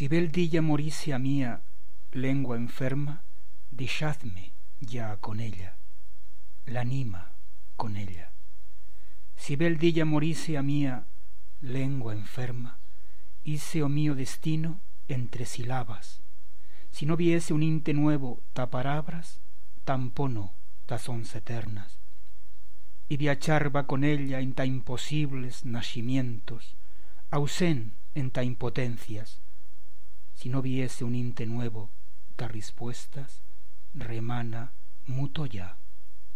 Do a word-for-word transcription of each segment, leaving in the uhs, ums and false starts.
Si bel diya morise a mía lengua enferma, dixaz-me ya con ella, l'anima con ella. Si bel diya morise a mía lengua enferma, ise o mío destino entre silabas. Si no viese un inte nuevo ta parabras, tampono ta sons eternas. Y viachar va con ella enta imposibles naiximientos, ausent enta impotencias. Si no viese un inte nuevo ta rispuestas, remana muto ya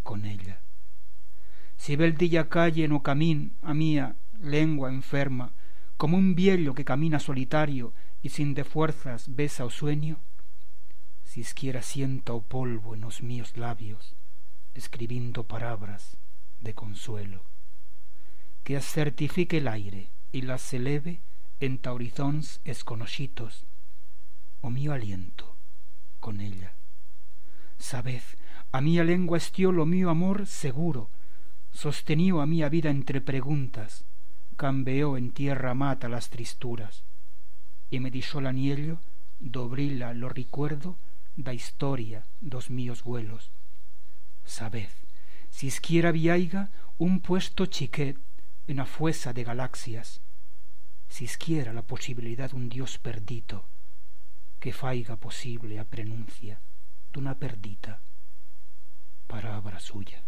con ella. Si bel diya calle en o camín a mía lengua enferma, como un viello que camina solitario y sin de fuerzas besa o suenyo, sisquiera sienta o polvo en os míos labios, escribindo parabras de consuelo. Que as certifique l'aire y las eleve enta horizonts esconoxitos, o mío aliento con ella. Sabez, a mía lengua estió lo mío amor seguro, sostenió a mía vida entre preguntas, cambeó en tierra mata las tristuras, y me dixó l'aniello d'obrir-la lo ricuerdo d'a historia d'os míos vuelos. Sabez, sisquiera viaiga un puesto chiquet en a fuesa de galaxias, sisquiera la posibilidat d'un Dios perdito que faiga posible a prenuncia d'una perdita parabra suya.